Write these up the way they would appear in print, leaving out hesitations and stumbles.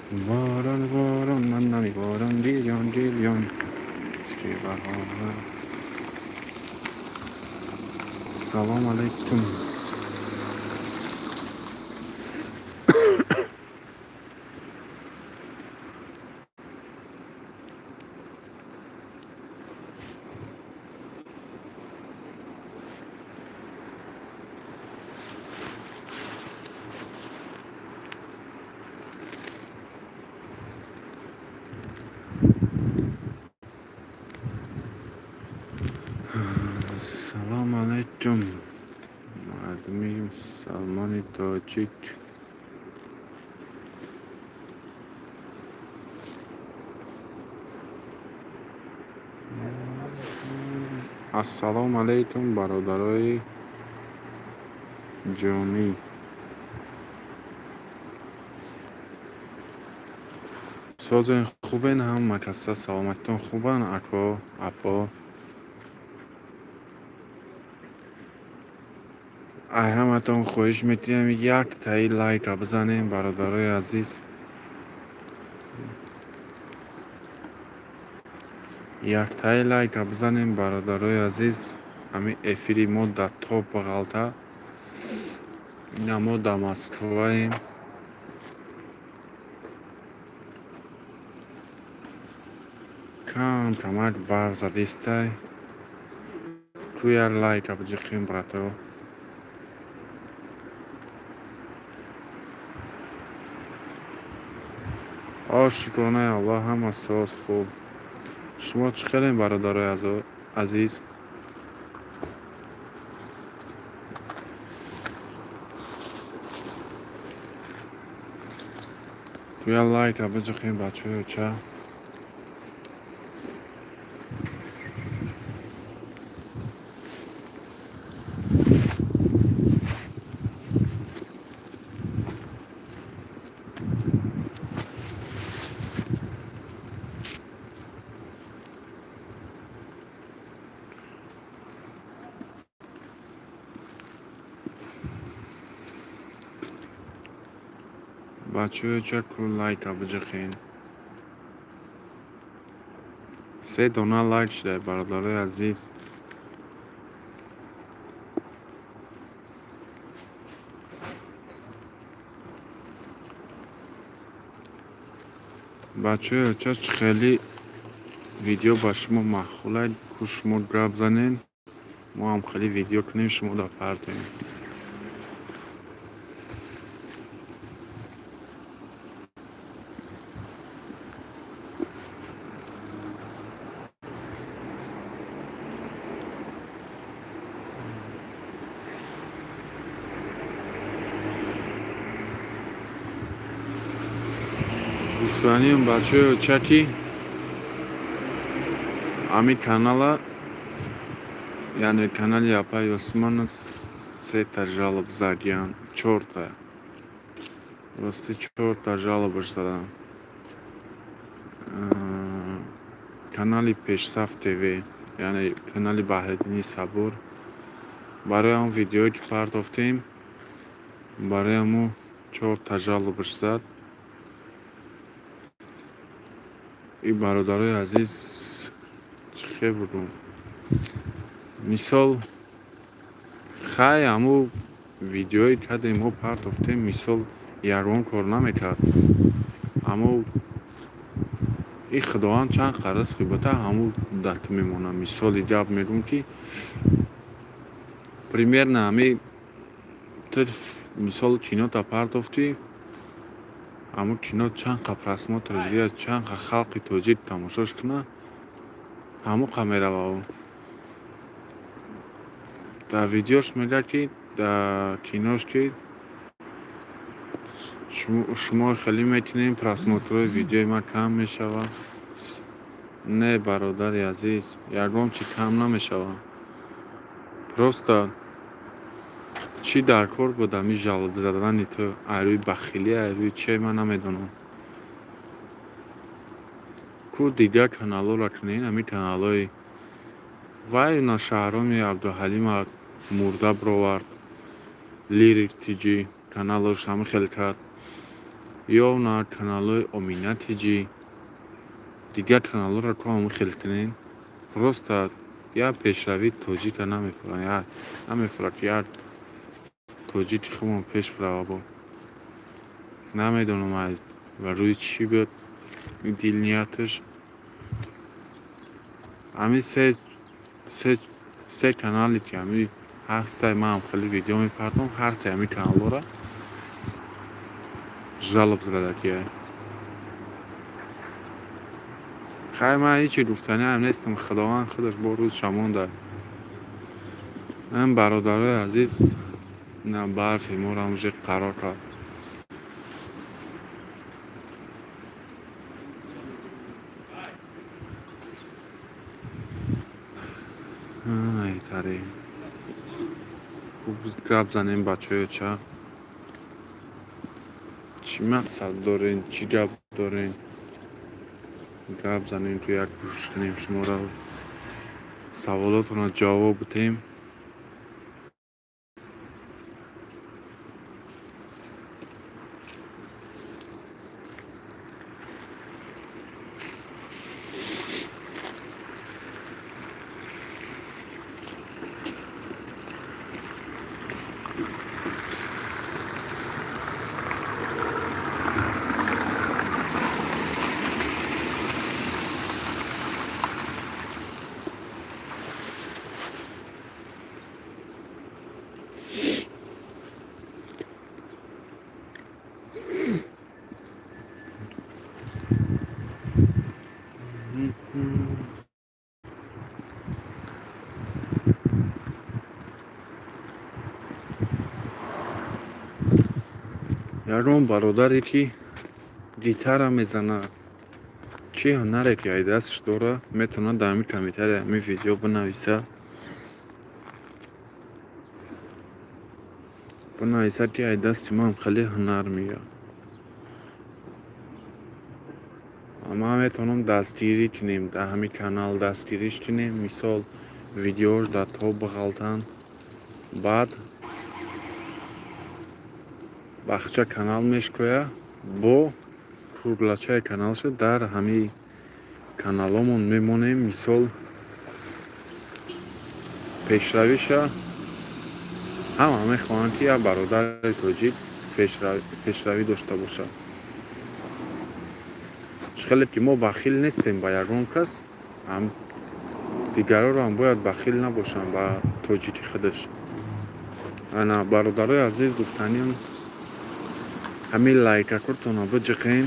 Борон, борон, ман намеборам, гирён, гирён, ки баҳора. Салом алайкум. Салом алайкум, мардуми мусалмони тоҷик. Ассалому алайкум, бародарои ҷонӣ. Созен, хубен? Ҳама каса саломатитон хубанд, ако, апо? Ай ҳаматон хоҳиш метиҳам, як таи лайка бизанем, бародарои азиз. Яктаи лайка бизанем, бародарои азиз. Ҳамин эфири мо дар топ ғалта. Ина мо дар Москваем. Кам камак барф задистай. Ту як лайка биҷиқем, брато. О, шукронаи Аллоҳ, ҳама соз, хуб. Шумо чӣ хелем, бародарои азиз? Ту як лайка биҷиқем, бачаҳои оча. Бачаҳои оча, ку лайка биҷиқен. Се дона лайк шуда, бародарои азиз. Бачаҳои оча, чӣ хеле видео ба шумо маъқулай, ку шумо гап занен, мо ҳам хеле видео кунем, шумо дар партоем. Дӯстониам, бачаҳои оча, ки ҳамин канала, яъне канали апаи Осмона, сета жалоб задиян, чорта, рости, чорта жалобаш задам. Канали Пешсаф ТВ, яъне канали Баҳриддини Сабур, барои он видеое ки партофтем, барои ҳамо чорта жалобаш зад. И бародарои азиз, чӣ хел бугум, мисол, хай, ҳамун видеое кардем, мо партофтем, мисол, ягон кор намекард. Аммо и Худованд чанд қа ризқи бита, ҳамун дар ту мемонад. Мисоли гап мегӯм, ки примерно ҳами ту, мисол, кинота партофтӣ, ҳамун кино чанд қа просмотр гирад, чанд қа халқи тоҷик тамошош кунад, ҳамун қа мерава. Ӯ дар видеош мегӯяд, ки дар кинош, ки шумо хеле мекунем, просмотрҳои видеои ман кам мешавад. Не, бародари азиз, ягон чи кам намешавад. Просто чӣ дар кор буд ҳамин жалоб задани ту? Ай рӯи бахилӣ, ай рӯи че, ман намедонам. Ку дигар каналҳоро кунед, ҳамин каналҳои вай на Шаҳроми Абдуҳалима мурда бировард, Лирик Тиҷи каналош ҳамин хел кард. Ё на каналҳои Омина ТҶ, дигар каналҳоро ко ҳамун хел кунен. Просто як пешравии тоҷика намефурад, як намефурад, ки як тоҷики худмон пеш бирава бо. Намедонам, ай ва рӯи чӣ буд дилнияташ. Ҳамин се канале, ки ҳамин ҳар саи манам хеле видео мепардом, ҳар се ҳамин каналҳоро жалоб задагиай. Хай, ман ҳечи гуфтаниам нестам, Худованд худаш бо рӯзша монда. Ин бародарои азиз, ина барфи моро уже қарор кард. Таре гап занем, бачаёча, чӣ мақсад дорен, чӣ гап дорен, гап занем, то як гӯш кунем шуморо, саволотонро ҷавоб бидиҳем. Ягон бародаре, ки гитара мезанад, чӣ ҳунаре ки ай дасташ дорад, метавонад дар ҳамин комментария ҳамин видео бинависад, ки ай дасти ман хеле ҳунар меояд. Ман метавонам дастгирӣ кунем, дар ҳамин канал дастгириш кунем, мисол, видеош дар тоб биғалтанд, баъд бахча канал мешкояд, бо круглачаи каналшо дар ҳамин каналҳомон мемонем. Мисол, пешравиша ҳама мехоҳанд, ки як бародари тоҷик пешравӣ дошта бошад. Хеле ки мо бахил нестем ба ягон кас, дигарҳоро ҳам бояд бахил набошанд ба тоҷики худаш. Ана, бародарои азиз, гуфтаниам, ҳамин лайкакотонро биҷиқен,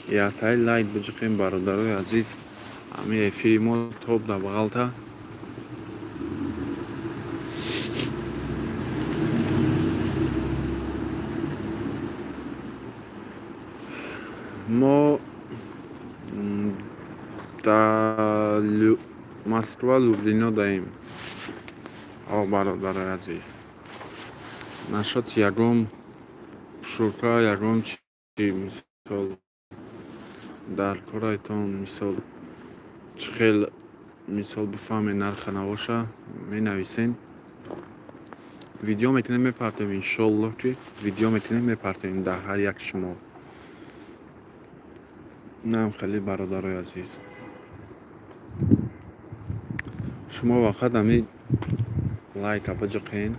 яктаи лайк биҷиқен, бародарои азиз, ҳамин эфири мо тоб да бағалта. Мо дар Москва, Люблино даем. О, бародарои азиз, нашоти ягон пушурка, ягон чи, мисол, дар корайтон, мисол, чӣ хел, мисол, бифаҳмед, нарха набоша, менависен, видео мекунем, мепартоем. Иншоаллоҳ, ки видео мекунем, мепартоем дар ҳар як шумо. Нам хеле, бародарои азиз, шумо вақат ҳамин лайка биҷиқен.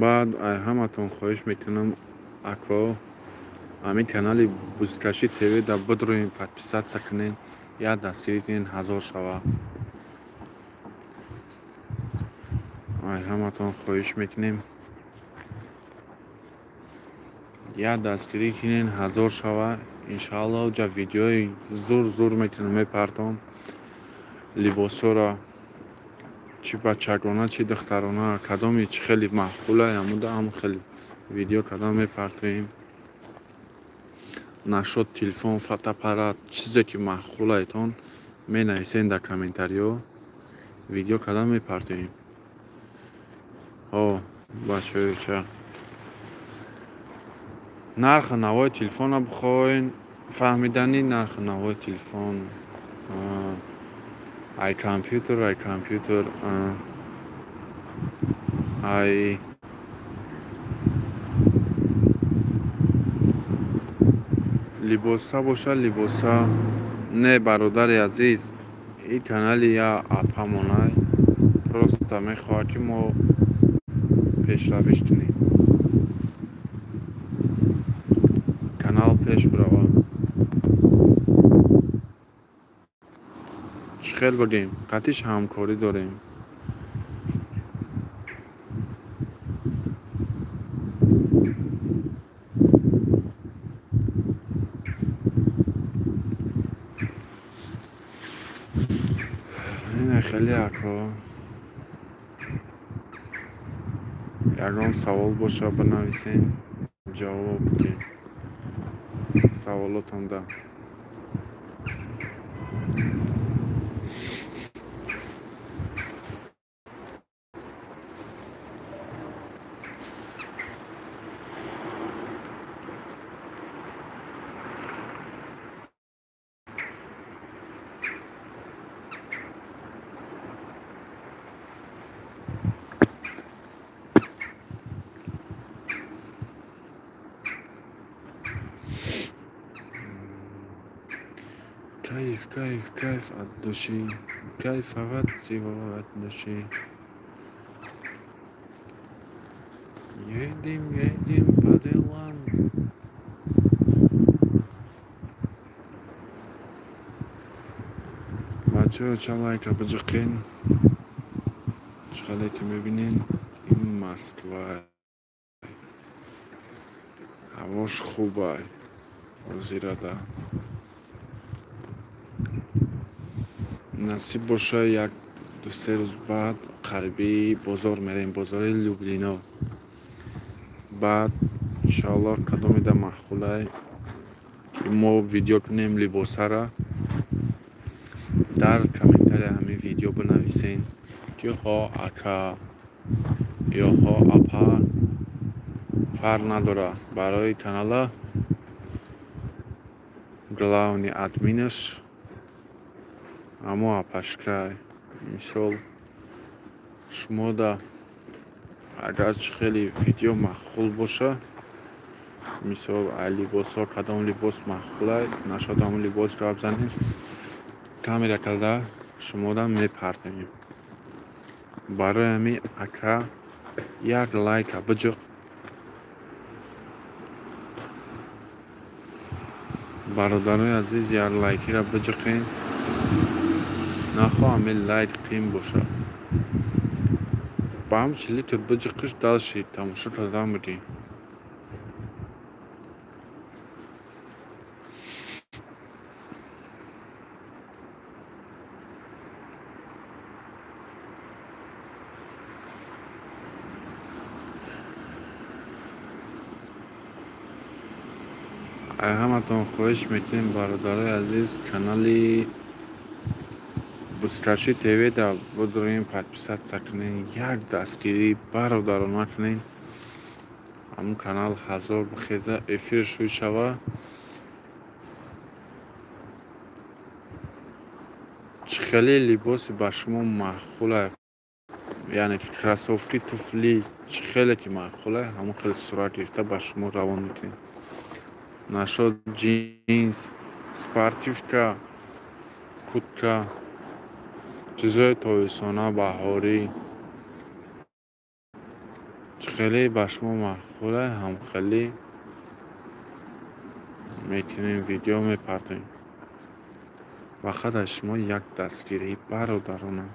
Баъд ҳаматон хоҳиш мекунам, ако, ҳамин канали Бузкашӣ ТВ да бидроем, подписаться кунед, як дастгирӣ кунед, 1000 шава. Ай ҳаматон хоҳиш мекунем, як дастгирӣ кунед, 1000 шава. Иншоалло, ҷа видеои зур зур мекунам, мепартом. Либосҳоро, чӣ бачагона, чӣ духтарона, кадоми чӣ хеле маъқула, ҳамуда ҳам хеле видео кардан мепартоем. Нашод телефон, фотоаппарат, чизе ки маъқулаетон, менависен дар комментариҳо, видео кардан мепартоем. Ҳо, бачаёча, нархи навои телефонро бихоҳен фаҳмидани, нархи навои телефон, ай компютер, ай либоса боша, либоса. Не, бародари азиз, ин канали я апамонай, просто мехоҳад, ки мо пешравиш кунем, канал пеш бирава. Чӣ хел бигем, қатиш ҳамкорӣ дорем. Ина хеле, ако ягон савол боша, бинависен, ҷавоб бидем саволотонда. Кайф, кайф, кайф от души, кайфовать всего от души. Едем, едем по делам. Бачаҳо, ча, лайка биҷиқен. Чӣ хеле ки мебинен, ин Москва, ҳавош хубай ҳозирада. Насиб боша, як 2-се рӯз баъд қариби бозор мерем, бозори Люблино. Баъд, иншоаллоҳ, кадомеда маъқулай, ки мо видео кунем либосара, дар комментария ҳамин видео бинависен, ки ҳо ака ё ҳо апа, фарқ надорад. Барои канала главный админаш ҳамо апашкай. Мисол, шумода агарчи хеле видео маъқул боша, мисол, ай либосҳо кадом либос маъқулай, нашод ҳамон либос гап занем, камера карда шумода мепартоем. Барои ҳамин, ака, як лайка биҷиқ. Бародарои азиз, як лайкира биҷиқен. Нахоҳам ин лайк қим боша, ба ҳамчи литр биҷиқиш, дальше тамошо кардан будем. Ҳаматон хоҳиш мекунем, бародарои азиз, канали Бузкашӣ ТВ да бидорем, подписаться кунем, як дастгирӣ бародарона кунем, ҳамун канал 1000 бихеза, эфир шӯй шава. Чӣ хеле либоси ба шумо маъқулай, яъне кроссовки, туфли, чӣ хеле ки маъқулай, ҳамон хеле сурат гирифта ба шумо равон мекунем. Нашод ҷинс, спортивка, куртка, чизҳои тобистона, баҳорӣ, чӣ хеле ба шумо маъқулай, ҳамхелӣ мекунем, видео мепартоем. Фақат аз шумо як дастгирӣ, бародарона.